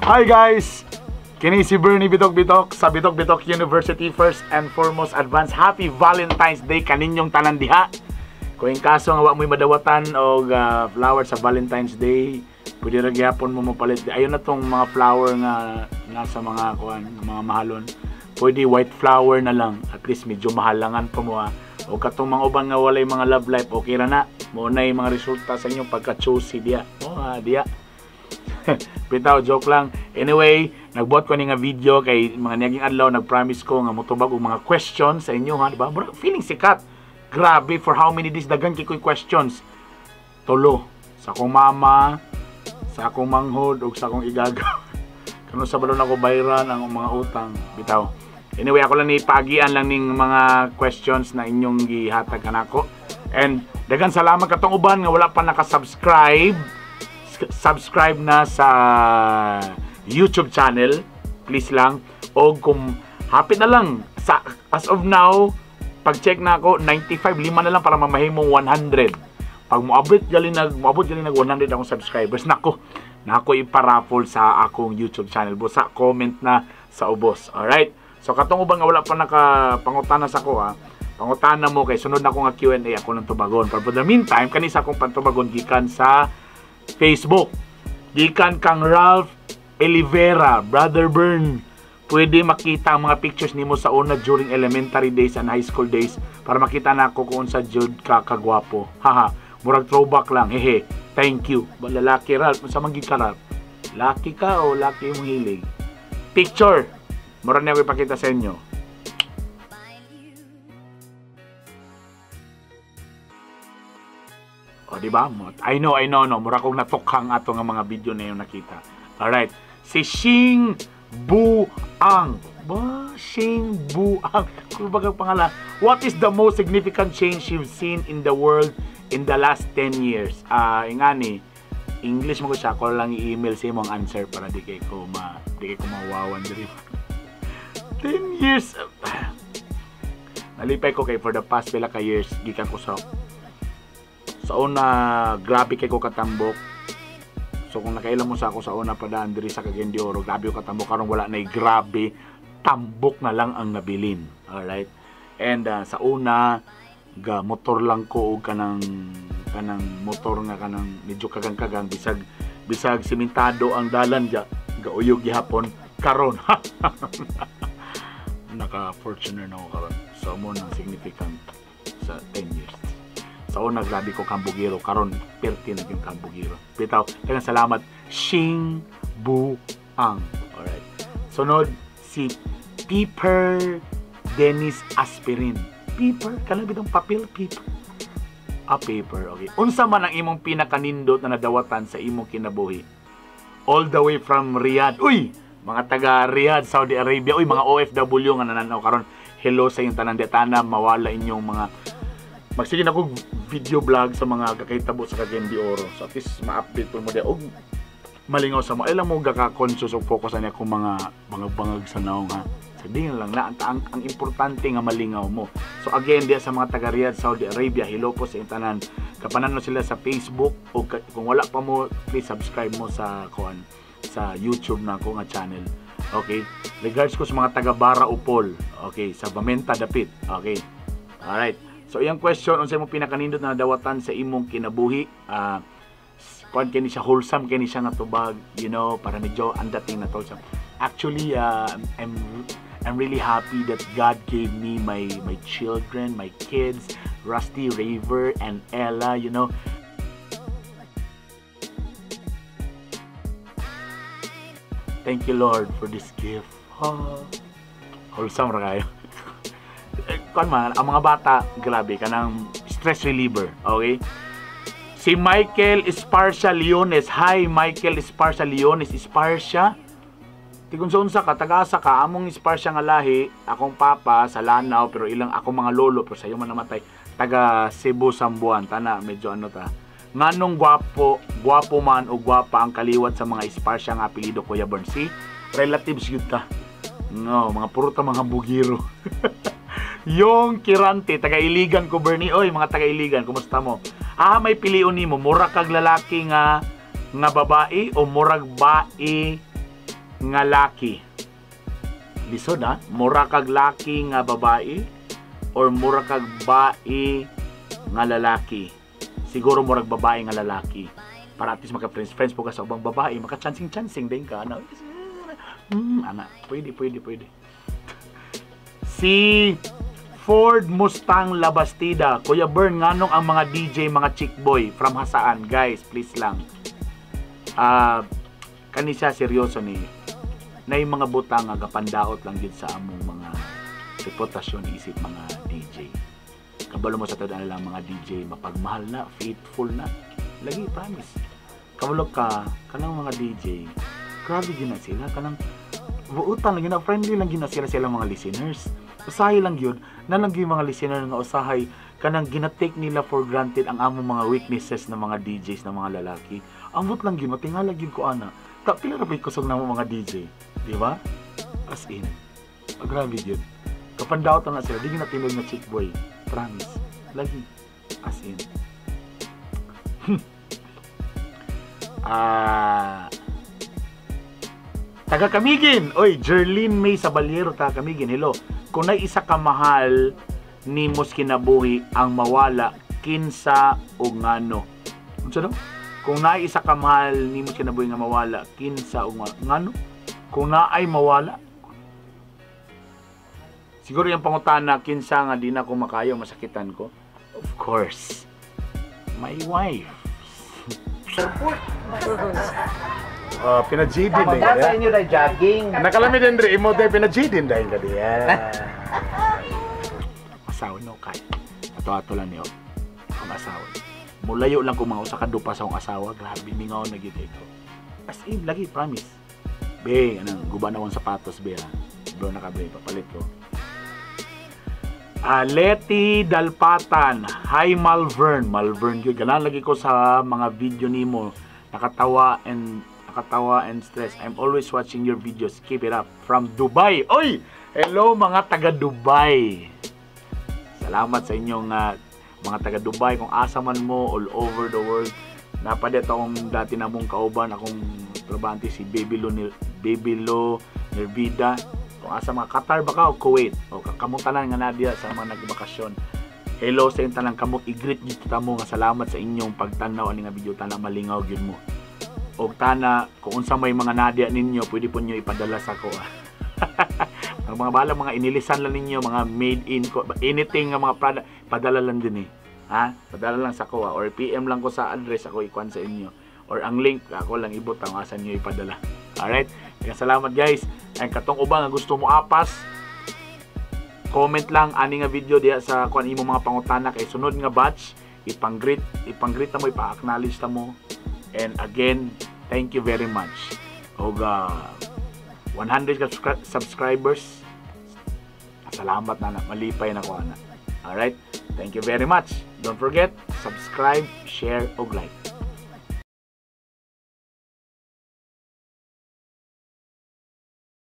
Hi guys! Kini si Bernie Bitok Bitok sa Bitok Bitok University. First and foremost, advance happy Valentine's Day kaninyong tanan diha. Kung in kaso nga wa mo'y madawatan og flower sa Valentine's Day, pwede ra gyapon mo mopalit. Ayon na tong mga flower nga nasa mga kuan, mga mahalon. Pwede white flower na lang. At least medyo mahalangan pa mo ha. O katong mga uban nga walay mga love life, okay ra na. Mo na yung mga resulta sa inyong pagka-choosy diya. Mo diya. Bitaw, joke lang. Anyway, nagbuhat ko ni nga video kay mga niaging adlaw, nagpromise ko nga motubag og mga questions sa inyo ha, di ba? Murag feeling sikat. Grabe, for how many days daghan kay ko'y questions. Tulo sa akong mama, sa akong manghod ug sa akong igagaw. Kano sa balon ako bayran ang mga utang, bitaw. Anyway, ako lang ni paagian lang ning mga questions na inyong gihatag kanako. And daghan salamat katong uban nga wala pa naka-subscribe. Subscribe na sa YouTube channel, please lang. O kung happy na lang sa as of now, pag-check na ako 95, lima na lang para mamahimong 100. Pag moabot gali nag 100 akong subscribers, nako, nako iparaffle sa akong YouTube channel. Busa comment na sa ubos. Alright? So katong uban nga wala pa nakapangutana sa ko ha, pangutana mo kay sunod na ko nga Q&A ako ng tubagon. But for the meantime, kani sa akong pantubagon gikan sa Facebook. Gikan kang Ralph Elivera, Brother Bern, pwede makita ang mga pictures nimo sa una during elementary days and high school days para makita na ako kung unsa jud ka kagwapo. Haha, murag throwback lang. Hehe. Thank you. Ba, lalaki Ralph, unsa man gid ka, Ralph? Laki ka o laki imong hilig? Picture. Mura niya ako ipakita sa inyo. O, di ba? I know, no. Mura kong natukhang ato nga mga video na yung nakita. Alright. Si Xing Buang. Ba, Xing Buang. Kung baga pangalan. What is the most significant change you've seen in the world in the last 10 years? Ingani, English mo ko siya. Ako lang i-email sa imong answer para di kay ko mawawan diri. 10 years. Nalipay ko kay for the past pila ka years gikan ko sa una, grabe kay ko katambok. So kung nakailan mo sa ako sa una padaan diri sa Cagayan de Oro, grabe ko katambok. Karon wala na, grabe tambok na lang ang nabilin. Alright? And sa una ga motor lang ko og kanang kanang motor nga kanang medyo kagang-kagang, bisag bisag simentado ang dalan ga gauyog gihapon. Karon naka Fortuner na ako karon. So mo nang significant sa 10 years. Sa una grabe ko kambugiro, karon perti na yung kambugiro. Bitaw, daghang salamat Xing Buang. Alright. Sunod si Piper Dennis Aspirin. Piper, kanang bitong papel paper. Ah, paper, okay. Unsa man ang imong pinakanindot na nadawatan sa imong kinabuhi? All the way from Riyadh. Uy, mga taga Riyadh, Saudi Arabia. Uy, mga OFW nga nananaw karon. Hello sa inyong tanan, tana mawala inyong mga magsige na ko video vlog sa mga kakahitabo sa Cagayan de Oro. So at least ma-update po mo diya og malingaw sa mo. Ay lang mo gaka-conscious og focus ani akong mga bangag sa naong ha. So di lang na ang importante nga malingaw mo. So again, diya sa mga taga Riyadh, Saudi Arabia, hello po sa inyong tanan. Kapanan mo sila sa Facebook o kung wala pa mo, please subscribe mo sa kuan sa YouTube na ako nga channel. Okay? Regards ko sa mga taga Bara Upol. Okay, sa Bamenta dapit. Okay. Alright. So iyang question, unsa imong pinakanindot na nadawatan sa imong kinabuhi? Kuan kini siya, wholesome kini siya nga tubag, you know, para medyo ang dating na wholesome. Actually, I'm really happy that God gave me my children, my kids, Rusty, Raver, and Ella, you know. Thank you, Lord, for this gift. Oh, wholesome ra kayo. Kuan man, ang mga bata, grabe, kanang stress reliever, okay? Si Michael Esparcia Leones. Hi, Michael Esparcia Leones. Esparcia? Tigun sa unsa ka, taga-asa ka, among Esparcia nga lahi, akong papa sa Lanao, pero ilang akong mga lolo, pero sayo man namatay, taga Cebu, Sambuan, tana, medyo ano ta. Nganong gwapo, gwapo man o gwapa ang kaliwat sa mga Esparcia nga apelyido, Kuya Bern? See? Relatives yun ta. No, mga puro ta mga bugiro. Yung Kirante, taga-Iligan ko, Bernie. Oy, mga taga-Iligan, kumusta mo? Ah, may pilion nimo, mura kag lalaki nga nga babae o murag bae nga laki? Lisod ha? Mura kag laki nga babae or mura kag bae nga lalaki? Siguro murag babae nga lalaki. Para at least maka friends friends po ka sa ubang babae, maka chancing chancing din ka. Ano? Ana, pwede, pwede, pwede. Si Ford Mustang Labastida. "Kuya Bern, nganong ang mga DJ, mga chick boy from Hasaan?" Guys, please lang. Ah, kani siya, seryoso ni na yung mga butang nga gapandaot lang gid sa among mga reputasyon isip mga DJ. Kabalo mo sa tanan lang mga DJ, mapagmahal na, faithful na. Lagi, promise. Kabalo ka, kanang mga DJ, grabe gid na sila, kanang buutan lang gina, friendly lang gina sila silang mga listeners. Usahay lang yun, na lang yung mga listener nga usahay kanang gina-take nila for granted ang among mga weaknesses ng mga DJs na mga lalaki. Ambot lang yun, matingala gyud ko ana. Ta pila ra ba'y kusog na mo mga DJ, di ba? As in, ah, grabe yun. Kapandaot na sila, di na tinog na chick boy. Promise. Lagi. As in. Ah, taga Camiguin. Oy, Jerlyn May Sabaliero, taga Camiguin. Hello. "Kung nay isa ka mahal nimo sa kinabuhi ang mawala, kinsa o ngano?" Unsa daw? Kung naay isa ka mahal nimo sa kinabuhi nga mawala, kinsa o ngano? Kung naay mawala? Siguro yung pangutana, kinsa nga di na ko makayo, masakitan ko. Of course, my wife. Pina-GD din Sa inyo na jogging. Nakalami din rin, imo din, pina-GD din dahil ka diya. Asawa no, kay. Ato-ato lang niyo. Akong asawa. Mulayo lang ko mga usa ka dupa sa akong asawa. Grabe, mingaw na gid ko. As in, lagi, promise. Be, anang, guba na akong sapatos, be, ha. Bro, naka, be, papalit ko. Ah, Leti Dalpatan. "Hi Malvern." Malvern gyud. Ganahan lagi ko sa mga video nimo. Nakatawa and stress. I'm always watching your videos. Keep it up. From Dubai. Oy! Hello, mga taga Dubai. Salamat sa inyong mga taga Dubai, kung asa man mo all over the world. Napadet akong dati namong kauban, akong trabante, si Baby Lo, Baby Lo Nervida. Kung asa mga Qatar ba ka o Kuwait o kamong tanan nga nadia sa mga nagbakasyon. Hello sa inyong tanan kamo, i-greet gyud ta mo nga salamat sa inyong pagtan-aw ani nga video, tanan malingaw gyud mo. Og tana kung unsa may mga nadia ninyo, pwede po niyo ipadala sa ko. Ang mga bala, mga inilisan lang ninyo, mga made in anything nga mga product, padala lang din eh. Ha? Padala lang sa ko ah, or PM lang ko sa address ako ikuan sa inyo. Or ang link ako lang ibutang asa niyo ipadala. Alright? Kaya salamat, guys. Ang katong uban nga gusto mo apas, comment lang ani nga video diha sa kuan imo mga pangutana kay sunod nga batch ipang-greet ta mo, ipa-acknowledge ta mo. And again, thank you very much. Og 100 subscribers. Salamat na malipay na ko ana. Alright? Thank you very much. Don't forget, subscribe, share, ug like.